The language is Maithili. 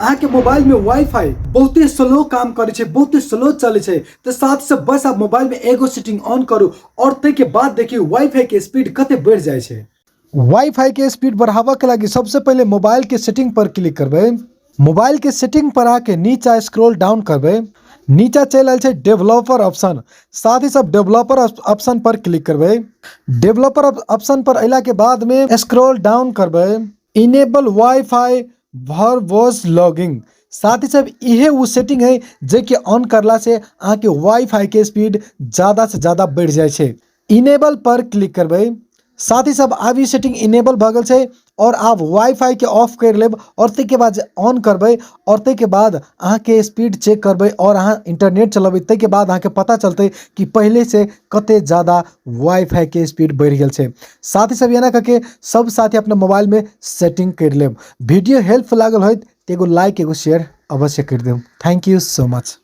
अहाँके मोबाइल में वाईफाई बहुते स्लो काम करे छै, बहुते स्लो चले छै, तो साथ से बस आप मोबाइल में एगो सेटिंग ऑन करू और ताहि के बाद देखियो वाईफाई के स्पीड कते बढ़ जाय छै। वाईफाई के स्पीड बढ़ावा के लागी सबसे पहले मोबाइल के सेटिंग पर क्लिक करबै। मोबाइल के सेटिंग पर आके नीचा स्क्रॉल डाउन करबै, नीचा चलि आयल छै डेवलपर ऑप्शन, साथ ही सब डेवलपर ऑप्शन पर क्लिक करबै। डेवलपर ऑप्शन पर अयला के बाद में स्क्रॉल डाउन करबै, इनेबल वाईफाई वर्बोस लॉगिंग, साथ ही सब इहे वो सेटिंग है जे कि ऑन करला से अहाँके वाईफाई के स्पीड ज़्यादा से ज़्यादा बढ़ि जाइ छै। इनेबल पर क्लिक करबै, साथ ही सब आब ई सेटिंग इनेबल भऽ गेल छै और आब वाईफाई के ऑफ कर लेब और ताहिके बाद जे ऑन करबै और ताहिके बाद अहाँके स्पीड चेक करबै और अहाँ इंटरनेट चलेबै, ताहिके बाद अहाँके पता चलतै कि पहिले से कते ज़्यादा वाईफाई के स्पीड बढ़ि गेल छै। साथ ही सब एना कऽ के सब साथी अपना मोबाइल में सेटिंग कर लेब। वीडियो हेल्पफुल लागल होइत तऽ एगो लाइक एगो शेयर अवश्य कर देब। Thank you so much.